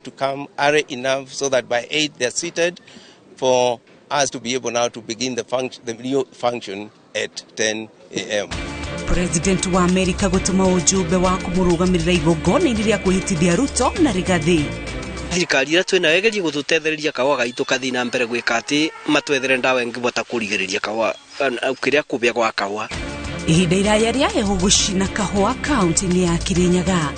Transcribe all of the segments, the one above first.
To come early enough so that by 8 they're seated for us to be able now to begin the new function at 10 a.m. President wa Amerika gũtũma ũjumbe wa kũmũrũgamĩrĩra igongona-inĩ rĩa kwĩhĩtithia Ruto na Rigathi. Thirikari ĩrĩa twĩnayo ĩgerie gũtũtethereria kahũa gaitũ kathiĩ na mbere gwĩka atĩ matwethere ndawa ĩngĩbota kũrigĩrĩria kahũa kĩrĩa kũbĩa gwa kahũa. Ihinda iraya rĩa heho gũcina kahũa kaunti-inĩ ya Kirinyaga.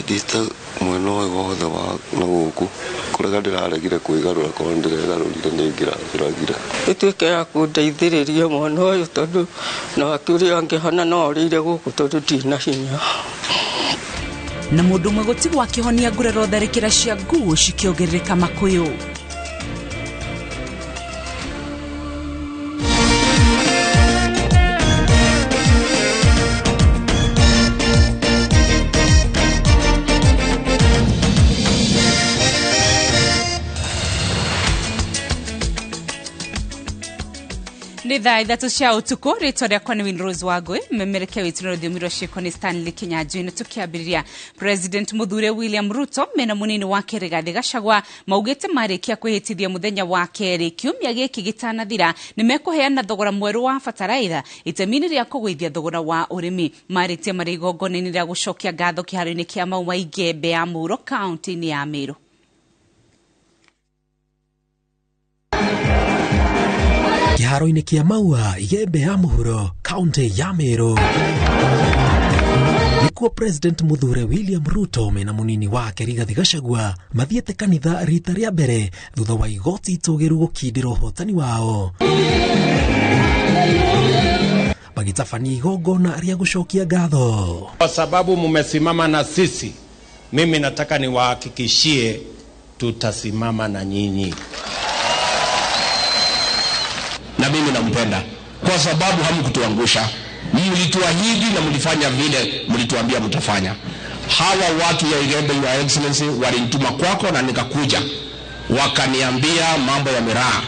Ndĩta mwena ũyũ wothe wa na gũkũ kũrega ndĩraregire kwĩgarũra korwo nĩndĩregarũrire nĩingĩracũragire. Ĩtuĩke ya kũndeithĩrĩria mwana ũyũ tondũ nake ũrĩa angĩhana no orĩire gũkũ tondũ ndina hinya. Na mũndũ ũmwe gũtigwo akĩhonia nguraro tharĩkĩra cia nguo cikĩongerereka Makuyu. Nĩ thaa 3 cia ũtukũ. Rĩtwa rĩakwa nĩ Winrose Wangui, memerekia witũ na rũthiomi rwa ciĩko nĩ Stanley Kinyanjui. Na tũkĩambĩrĩria, President Mũthure William Ruto mena mũnini wake Rigathi Gachagua maugĩte marĩkia kwĩhĩtithia mũthenya wa kerĩ kiumia gĩkĩ gĩtanathira nĩ mekũheana thogora mwerũ wa bataraitha itemi-inĩ rĩa kũgũithia thogora wa ũrĩmi. Marĩtie marĩ igongona-inĩ rĩa gũcokia ngatho kĩharo-inĩ kĩa Mau wa Igembe ya Mũhuro kaunti-inĩ ya Meru. Kĩharo-inĩ kĩa Maua Igembe ya Mũhuro kaunti ya Meru nĩkuo President Mũthure William Ruto mena mũnini wake Rigathi Gachagua mathiĩte kanitha rita rĩa mbere thutha wa igoti itũgĩru gũkindĩra ũhotani wao magĩtabania igongona rĩa gũcokia ngatho. Kwa sababu mumesimama na sisi, mimi nataka niwahakikishie tutasimama na nyinyi. Na mimi nampenda kwa sababu hamkutuangusha, mlituahidi na mlifanya vile mlituambia mtafanya. Hawa watu ya Igembe, Your Excellency, walinituma kwako na nikakuja, wakaniambia mambo ya miraa,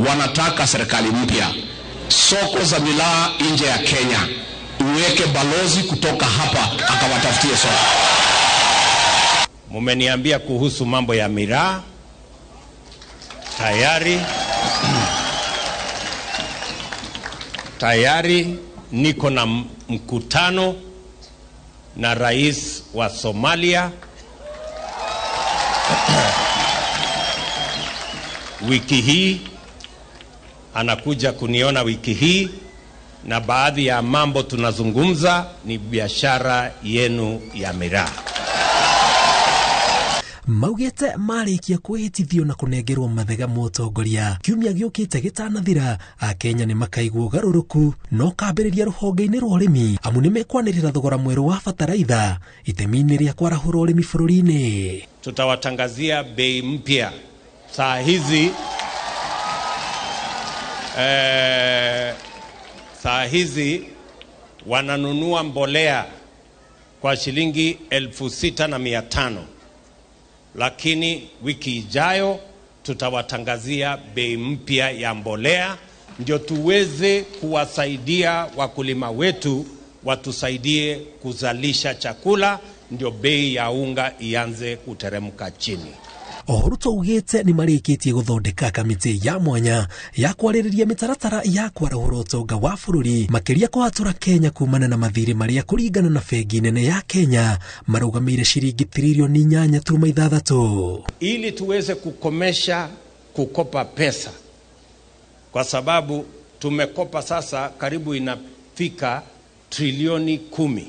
wanataka serikali mpya, soko za miraa nje ya Kenya, uweke balozi kutoka hapa akawatafutie soko. Mumeniambia kuhusu mambo ya miraa tayari. Tayari niko na mkutano na rais wa Somalia wiki hii, anakuja kuniona wiki hii, na baadhi ya mambo tunazungumza ni biashara yenu ya miraa. Maugĩte marĩkia kwĩhĩtithio na kũnengerwo mathega mũtongoria kiumia gĩũkĩte gĩtanathira, Akenya nĩ makaigua ũgarũrũku no kambĩrĩria rũhonge-inĩ rwa ũrĩmi amu nĩ mekwanĩrĩra thogora mwerũ wa bataraitha itemi-inĩ rĩa kwarahũra ũrĩmi bũrũri-inĩ. Tutawatangazia bei mpya saa hizi, saa hizi wananunua mbolea kwa shilingi 6,500, lakini wiki ijayo tutawatangazia bei mpya ya mbolea ndio tuweze kuwasaidia wakulima wetu watusaidie kuzalisha chakula, ndio bei ya unga ianze kuteremka chini. Oho Ruto augĩte nĩ marĩkĩtie gũthondeka kamĩtĩ ya mwanya ya kwarĩrĩria mĩtaratara ya kwarahũra ũtonga wa bũrũri makĩria kũhatũra Kenya kumana na mathirĩ marĩa kũringana na bengi nene ya Kenya marũgamĩire shiringi trilioni 8.6, ili tuweze kukomesha kukopa pesa, kwa sababu tumekopa sasa karibu inafika trilioni 10,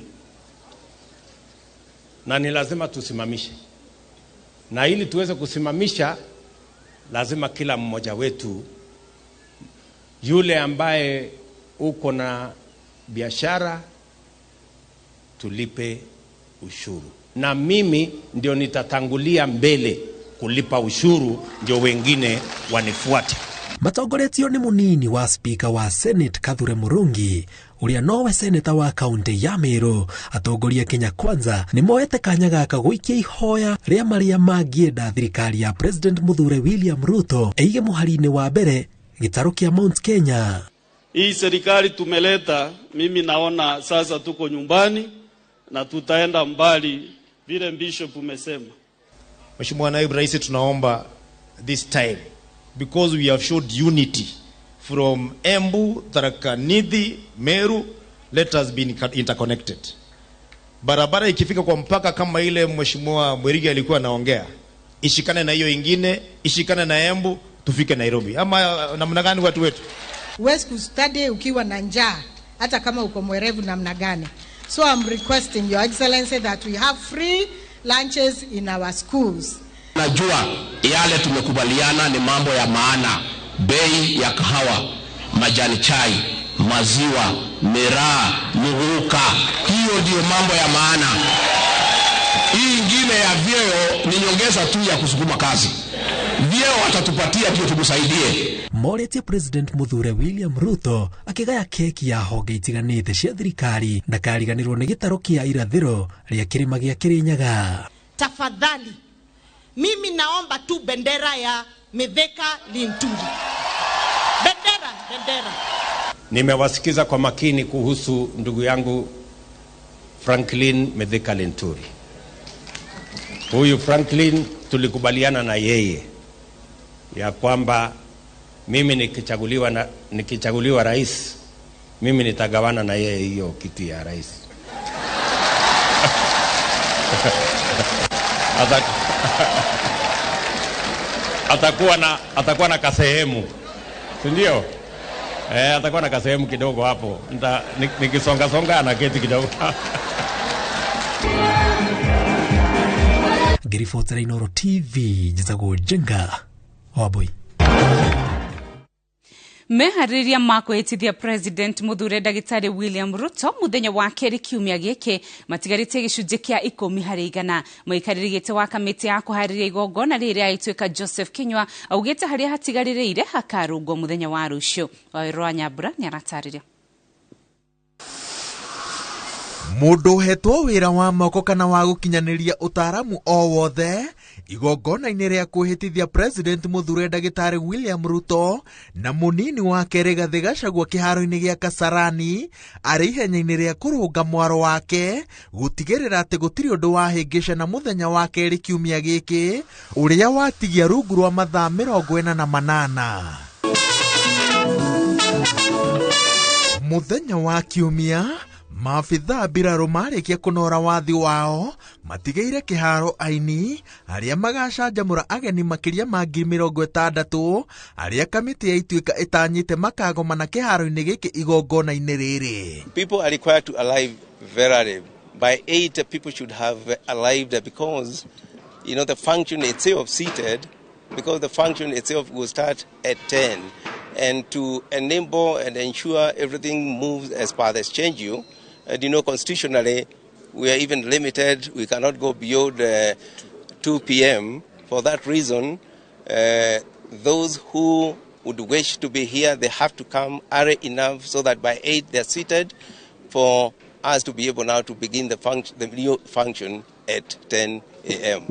na ni lazima tusimamishe. Na ili tuweze kusimamisha lazima kila mmoja wetu, yule ambaye uko na biashara, tulipe ushuru. Na mimi ndio nitatangulia mbele kulipa ushuru ndio wengine wanifuate. Matongoretio nĩ mũnini wa speaker wa Senate Kathure Murungi ũrĩa nowe seneta wa kaunti ya Meru. Atongoria Kenya Kwanza nĩ moete kanya gaka gũikia ihoya rĩa marĩa mangĩenda thirikari ya President Mũthure William Ruto ĩige mũhari-inĩ wa mbere gĩtarũ kĩa Mount Kenya. Hii serikali tumeleta, mimi naona sasa tuko nyumbani na tutaenda mbali Vile Bishop umesema. Mheshimiwa Naibu Rais, tunaomba this time because we have showed unity from Embu, Tharaka Nithi, Meru, let us be interconnected. Barabara ikifika kwa mpaka kama ile Mheshimiwa Mwirigi alikuwa anaongea, ishikane na hiyo ingine, ishikane na Embu, tufike Nairobi. Ama namna gani watu wetu? Huwezi kustudy ukiwa na njaa hata kama uko mwerevu namna gani. So I'm requesting Your Excellency that we have free lunches in our schools. Najua yale tumekubaliana ni mambo ya maana: bei ya kahawa, majani chai, maziwa, miraa, muguka. Hiyo ndiyo mambo ya maana. Hii ingine ya vyeo ni nyongeza tu ya kusukuma kazi. Vyeo watatupatia ndio tukusaidie. Moretie President Muthure William Ruto akigaya keki ya honge itiganite cia thirikari ndakariganirwo nĩ gĩtarũ kĩa irathĩro rĩa kĩrĩma gĩa Kĩrĩnyaga. Tafadhali, mimi naomba tu bendera ya Mithika Linturi. Bendera, bendera. Nimewasikiza kwa makini kuhusu ndugu yangu Franklin Mithika Linturi. Huyu Franklin tulikubaliana na yeye ya kwamba mimi nikichaguliwa rais, mimi nitagawana na yeye hiyo kiti ya rais. Atakuwa na kasehemu, si ndio? Atakuwa na kasehemu kidogo hapo. Nikisonga songa anaketi kidogo. Ngiribotera Inooro TV, njĩtagwo Njenga Wambui. Meharĩrĩria ma kwĩhĩtithia President Muthure Ndagĩtarĩ William Ruto mũthenya wa kerĩ kiumia gĩkĩ matigarĩtie gĩcunjĩ kĩa 10%. Mũikarĩri gĩtĩ wa kamĩtĩ ya kũharĩria igongona rĩrĩa agĩtuĩka Joseph Kinyua augĩte harĩa hatigarĩrĩire hakarũngwo mũthenya wa rũciũ. Wawĩra wa Nyambura nĩaratarĩria. Mũndũ ũhetwo wĩra wa moko kana wa gũkinyanĩria ũtaaramu o wothe igongona-inĩ rĩa kwĩhĩtithia President Muthure Ndagĩtarĩ William Ruto na mũnini wake Rigathĩ Gachagua kĩharo-inĩ gĩa Kasarani arĩ ihenya-inĩ rĩa kũrũnga mwaro wake gũtigĩrĩra atĩ gũtirĩ ũndũ wahĩngĩca na mũthenya wa kerĩ kiumia gĩkĩ ũrĩa watigia rungu rwa mathaa 48. Mũthenya wa kiumia maabithaa mbirarũ marĩkia kũnora wathi wao matigĩire kĩharo aini arĩa magacanjamũra ageni makĩria ma 60,000 arĩa kamĩtĩ ya Ituĩka ĩtanyĩte makagomana kĩharo-inĩ gĩkĩ igongona-inĩ rĩrĩ. People are required to arrive very early. By 8 people should have arrived because you know the function itself seated, because the function itself will start at 10. And to enable and ensure everything moves as per the schedule, and you know, constitutionally, we are even limited. We cannot go beyond 2 p.m. For that reason, those who would wish to be here, they have to come early enough so that by 8 they are seated for us to be able now to begin the new function at 10 a.m.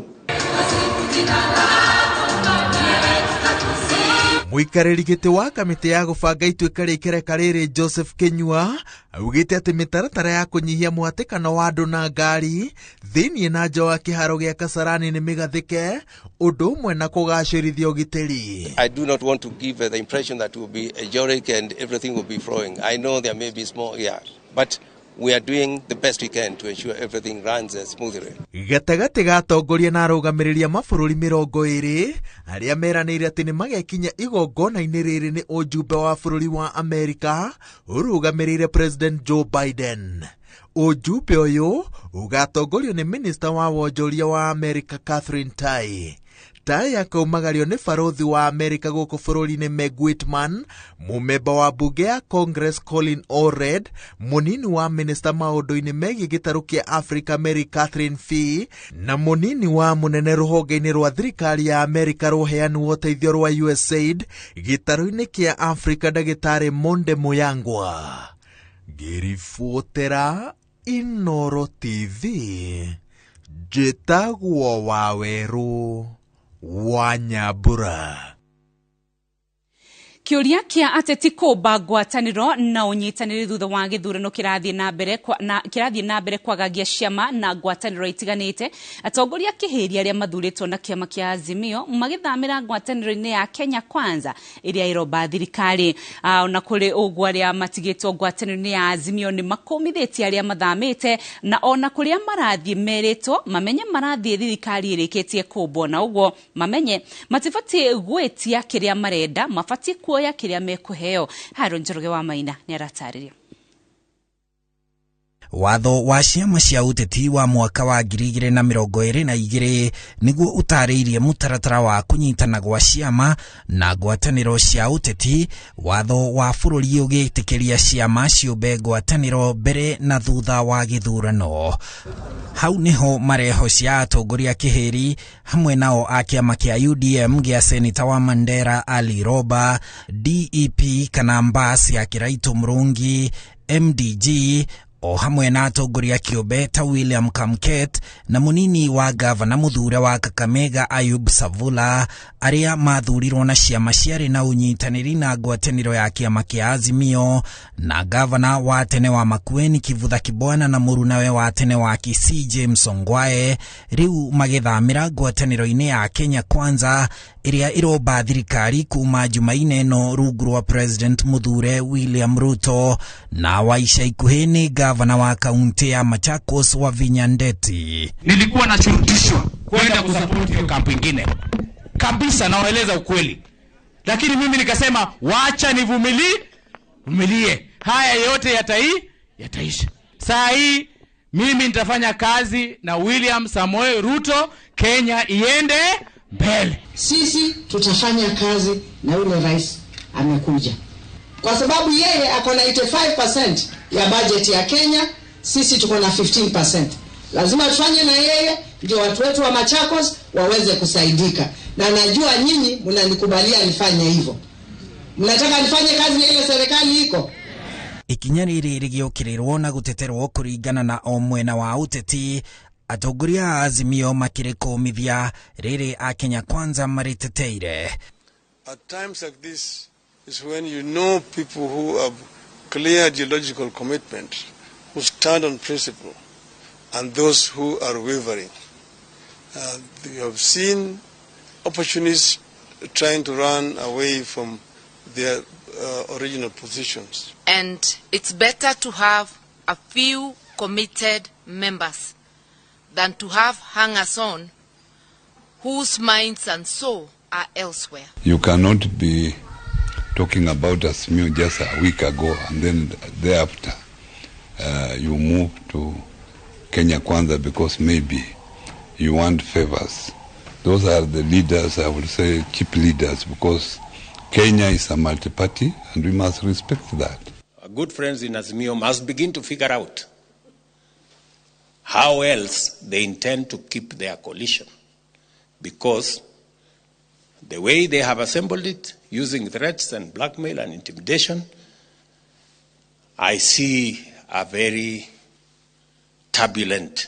Mũikarĩri gĩtĩ wa kamĩtĩ ya gũbanga Ituĩka rĩa ikereka rĩrĩ Joseph Kinyua augĩte atĩ mĩtaratara ya kũnyihia mũhatĩkano wa andũ na ngari thĩiniĩ na nja wa kĩharo gĩa Kasarani nĩ mĩgathĩke ũndũ ũmwe na kũgacĩrithia ũgitĩri. I do not want to give the impression that will be euphoric and everything will be flowing. I know there may be small, yeah, but we are doing the best we can to ensure everything runs smoothly. Gatagatĩ ga atongoria na arũgamĩrĩri a mabũrũri 20 arĩa meranĩire atĩ nĩ magekinya igongona-inĩ rĩrĩ nĩ ũjumbe wa bũrũri wa Amerika ũrũgamĩrĩire President Joe Biden. Ũjumbe ũyũ ũgatongorio nĩ minista wa wonjoria wa Amerika Catherine Tai. Tai akaumagario nĩ barothi wa Amerika gũkũ bũrũri-inĩ Meg Whitman, mũmemba wa mbunge ya Congress Colin Allred, mũnini wa minista maũndũ-inĩ megiĩ gĩtarũ kĩa Africa Mary Catherine Fee, na mũnini wa mũnene rũhonge-inĩ rwa thirikari ya Amerika rũheani wa ũteithio rwa USAID gĩtarũ-inĩ kĩa Africa ndagĩtarĩ Monde Muyangwa. Ngĩribotera Inooro TV, njĩtagwo Wawerũ wa Nyambura. Kĩũria kĩa ateti kũmba ngwatanĩro na ũnyitanĩri thutha wa gĩthurano kĩrathiĩ na mbere na kĩrathiĩ na mbere kwagagia ciama na ngwatanĩro itiganĩte. Atongoria kĩhĩri arĩa mathurĩtwo na kĩama kĩa Azimio magĩthamĩra ngwatanĩro-inĩ ya Kenya Kwanza ĩrĩa ĩromba thirikari. Ona kũrĩ ũguo, arĩa matigĩtwo ngwatanĩro-inĩ ya Azimio nĩ makũmithĩtie arĩa mathamĩte, na ona kũrĩa marathiĩ merĩtwo mamenye marathiĩ thirikari ĩrĩkĩtie kũmbwo, na ũguo mamenye matibatiĩ gwĩtia kĩrĩa marenda, mabatiĩ kuoya kĩrĩa mekũheo. Haron Njoroge wa Maina nĩ aratarĩria. Watho wa ciama cia ũteti wa mwaka wa 2022 nĩguo ũtarĩirie mũtaratara wa kũnyitana gwa ciama na ngwatanĩro cia ũteti. Watho wa bũrũri ũgĩtĩkĩria ciama ciũmbe ngwatanĩro mbere na thutha wa gĩthurano. Hau nĩho mareho cia atongoria kĩhĩri, hamwe nao a kĩama kĩa UDM gĩa seneta wa Mandera Ali Roba, DEP kana Mbas ya Kiraito Murungi, MDG, o hamwe na atongoria kĩũmbe ta William Kamket na mũnini wa gavana mũthure wa Kakamega Ayub Savula, arĩa mathurirwo na ciama ciarĩ na ũnyitanĩri na ngwatanĩro ya kĩama kĩa Azimio, na gavana wa tene wa Makueni Kivutha Kibwana na mũrunawe wa tene wa Kisii James Ongwae, rĩu magĩthamĩra ngwatanĩro-inĩ ya Kenya Kwanza ĩrĩa ĩromba thirikari kuma Jumaine ĩno rungu rwa President mũthure William Ruto. Na wa ica ikuhĩ nĩ gavana wa kaunti ya Machakos Wavinya Ndeti. Nilikuwa nashurutishwa kwenda kusupport hiyo kampu ingine kabisa, nawaeleza ukweli, lakini mimi nikasema wacha nivumilie, vumilie, haya yote yataisha. Saa hii mimi nitafanya kazi na William Samoei Ruto, Kenya iende mbele. Sisi tutafanya kazi na yule rais amekuja, kwa sababu yeye ako na 85% ya budget ya Kenya, sisi tuko na 15%. Lazima tufanye na yeye ndio watu wetu wa Machakos waweze kusaidika, na najua nyinyi mnanikubalia nifanye hivyo. Mnataka nifanye kazi na ile serikali iko. Ikinya rĩrĩ rĩgĩũkĩrĩrwo na gũteterwo kũringana na o mwena wa ũteti, atongoria a Azimio makĩrĩ kũmithia rĩrĩ a Kenya Kwanza marĩteteire. At times like this is when you know people who have clear ideological commitment, who stand on principle, and those who are wavering. You have seen opportunists trying to run away from their original positions. And it's better to have a few committed members than to have hangers-on whose minds and soul are elsewhere. You cannot be talking about Azimio just a week ago and then thereafter you move to Kenya Kwanza because maybe you want favors. Those are the leaders, I would say cheap leaders, because Kenya is a multi-party and we must respect that. Our good friends in Azimio must begin to figure out how else they intend to keep their coalition, because the way they have assembled it, using threats and blackmail and intimidation, I see a very turbulent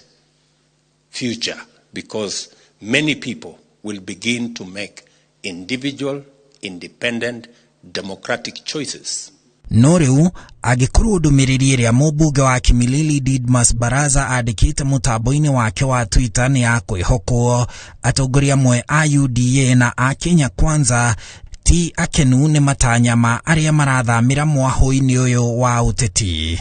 future, because many people will begin to make individual, independent, democratic choices. No rĩu angĩkorwo ndũmĩrĩri ĩrĩa mũmbunge wa Kimilili Didmas Baraza andĩkĩte mũtambo-inĩ wake wa Twitter nĩ ya kwĩhokwo, atongoria amwe a UDA na a Kenya Kwanza ti akenu nĩ matanya ma arĩa marathamĩra mwahũ-inĩ ũyũ wa ũteti.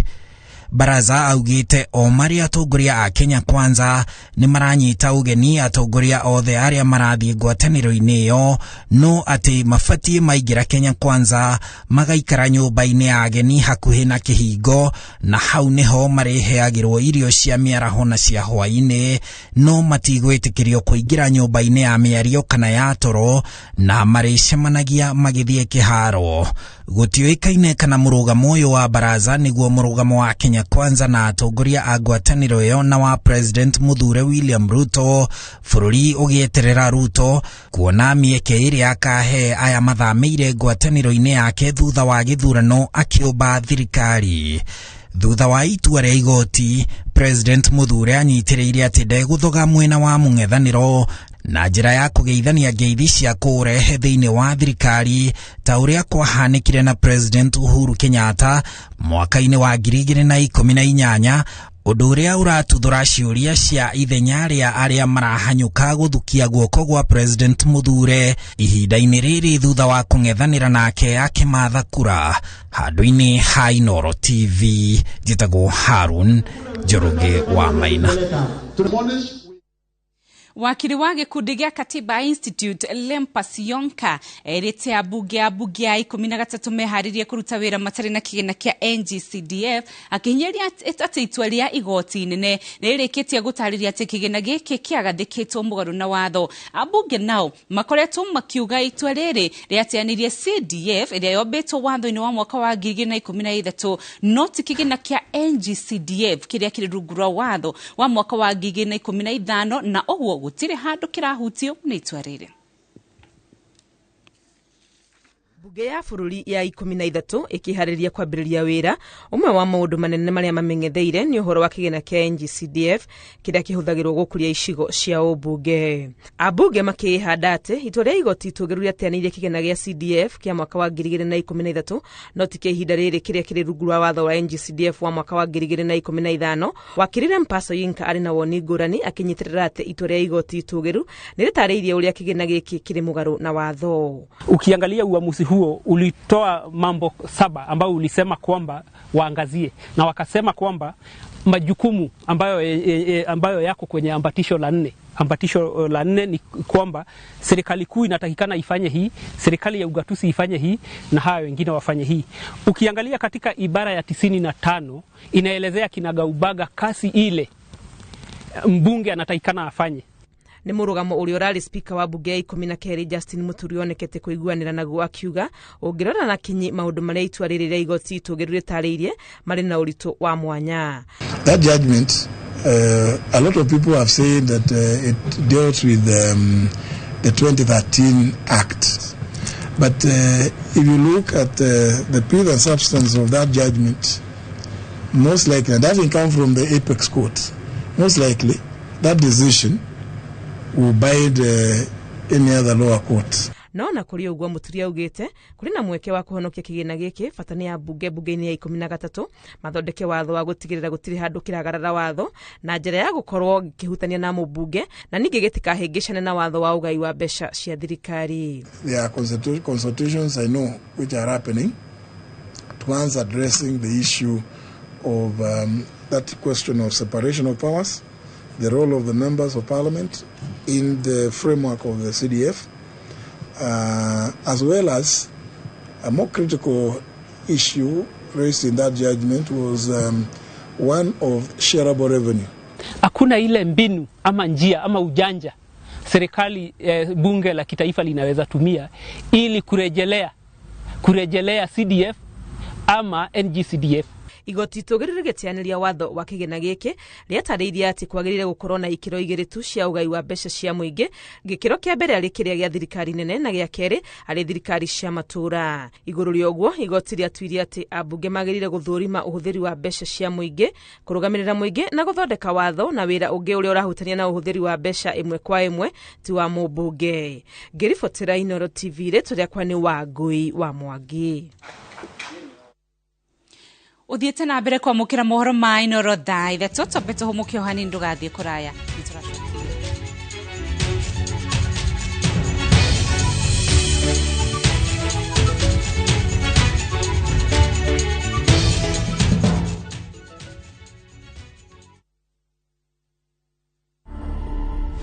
Baraza augĩte o marĩ atongoria a Kenya Kwanza nĩ maranyita ũgeni atongoria othe arĩa marathiĩ ngwatanĩro-inĩ ĩyo, no atĩ mabatiĩ maingĩra Kenya Kwanza magaikara nyũmba-inĩ ya ageni hakuhĩ na kĩhingo, na hau nĩho marĩheagĩrwo irio cia mĩaraho na cia hwaĩ-inĩ, no matigwĩtĩkĩrio kũingĩra nyũmba-inĩ ya mĩario kana ya toro, na marĩcemanagia magĩthiĩ kĩharo. Gũtiũĩkaine kana mũrũgamo ũyũ wa Baraza nĩguo mũrũgamo wa Kenya Kwanza na atongoria a ngwatanĩro ĩyo na wa President mũthure William Ruto, bũrũri ũgĩeterera Ruto kuona mĩeke ĩrĩa akahe aya mathamĩire ngwatanĩro-inĩ yake thutha wa gĩthurano akĩũmba thirikari. Thutha wa itua rĩa igoti, President mũthure anyitĩrĩire atĩ ndegũthoga mwena wa mũng'ethanĩro Na njĩra ya kũgeithania ngeithi cia kũũrehe thĩinĩ wa thirikari ta ũrĩa kwahanĩkire na President Uhuru Kenyatta mwaka-inĩ wa 2018, ũndũ ũrĩa ũratuthũra ciũria cia ithenya rĩa arĩa marahanyũka gũthukia guoko gwa President Muthure ihinda-inĩ rĩrĩ thutha wa kũng'ethanĩra nake akĩmatha kura. Handũ-inĩ ha Inooro TV, njĩtagwo Harun Njoroge wa Maina. Wakiri wa gĩkundi gĩa Katiba Institute Lempas Yonka erĩte ambunge a 13 meharĩrie kũruta wĩra matarĩ na kĩgĩna kĩa NGCDF, akĩhinyĩrĩria atĩ itua rĩa igoti inene nĩrĩrĩkĩtie gũtarĩria atĩ kĩgĩna gĩkĩ kĩagathĩkĩtwo mũgarũ na watho. Ambunge nao makoretwo makiuga itua rĩrĩ rĩateanĩirie CDF ĩrĩa yombĩtwo watho-inĩ wa mwaka wa 2013, no ti kĩgĩna kĩa NGCDF kĩrĩa kĩrĩ rungu rwa watho wa mwaka wa 2015, na ũguo gũtirĩ handũ kĩrahutio nĩ itua rĩrĩ. Bunge ya bũrũri ya 13 ĩkĩharĩria kwambĩrĩria wĩra. Ũmwe wa maũndũ manene marĩa mameng'etheire nĩ ũhoro wa kĩgĩna kĩa NGCDF kĩrĩa kĩhũthagĩrwo gũkũria icigo cia ũmbunge. Ambunge makĩĩhanda atĩ itua rĩa igoti itũgĩru rĩateanĩirie kĩgĩna gĩa CDF kĩa mwaka wa 2013, no ti kĩa ihinda rĩrĩ kĩrĩa kĩrĩ rungu rwa watho wa NGCDF wa mwaka wa 2015. Wakiri Mpaso Yinka arĩ na woni ngũrani, akĩnyitĩrĩra atĩ itua rĩa igoti itũgĩru nĩ rĩtarĩirie ũrĩa kĩgĩna gĩkĩ kĩrĩ mũgarũ na watho. Ukiangalia uamuzi huo ulitoa mambo 7 ambayo ulisema kwamba waangazie, na wakasema kwamba majukumu ambayo yako kwenye ambatisho la 4. Ambatisho la 4 ni kwamba serikali kuu inatakikana ifanye hii, serikali ya ugatuzi ifanye hii, na hayo wengine wafanye hii. Ukiangalia katika ibara ya 95 inaelezea kinagaubaga kasi ile mbunge anatakikana afanye. Nĩ mũrũgamo ũrĩa ũrarĩ speaker wa bunge ya 12 Justin Muturi onekete kũiguanĩra naguo, akiuga ũngĩrora na kinyi maũndũ marĩa itua rĩrĩ rĩa igoti itũgĩru rĩtarĩirie marĩ na ũritũ wa mwanya. That judgment, a lot of people have said that it dealt with the 2013 Act. But if you look at the truth and substance of that judgment, most likely, and having come from the apex court, most likely that decision will bind any other lower court. No na kũrĩ ũguo Muturi augĩte kũrĩ na mweke wa kũhonokia kĩgĩna gĩkĩ, bata nĩ ambunge bunge-inĩ ya 13 mathondeke watho wa gũtigĩrĩra gũtirĩ handũ kĩragarara watho na njĩra ya gũkorwo gĩkĩhutania na mũmbunge, na ningĩ gĩtikahĩngĩcane na watho wa ũgai wa mbeca cia thirikari. There are consultations I know which are happening towards addressing the issue of that question of separation of powers, the role of the members of parliament in the framework of the CDF, as well as a more critical issue raised in that judgment was one of shareable revenue. Hakuna ile mbinu ama njia ama ujanja serikali bunge la kitaifa linaweza tumia ili kurejelea CDF ama NGCDF. Igoti itũgĩru rĩgĩteanĩria watho wa kĩgĩna gĩkĩ rĩatarĩirie atĩ kwagĩrĩire gũkorwo na ikĩro 2 tu cia ũgai wa mbeca cia mũingĩ, gĩkĩro kĩa mbere arĩ kĩrĩa gĩa thirikari nene na gĩa kerĩ arĩ thirikari cia matũũra. Igũrũ rĩa ũguo igoti rĩatuire atĩ ambunge magĩrĩire gũthũrima ũhũthĩri wa mbeca cia mũingĩ, kũrũgamĩrĩra mũingĩ na gũthondeka watho na wĩra ũngĩ ũrĩa ũrahutania na ũhũthĩri wa mbeca ĩmwe kwa ĩmwe ti wa mũmbunge. Ngĩribotera Inooro TV, rĩtwa rĩakwa nĩ Wangũi wa Mwangi. Uthiĩte na mbere kwamũkĩra mohoro ma Inooro thaa 3, twambe tũhũmũke o hanini ndũgathiĩ kũraya.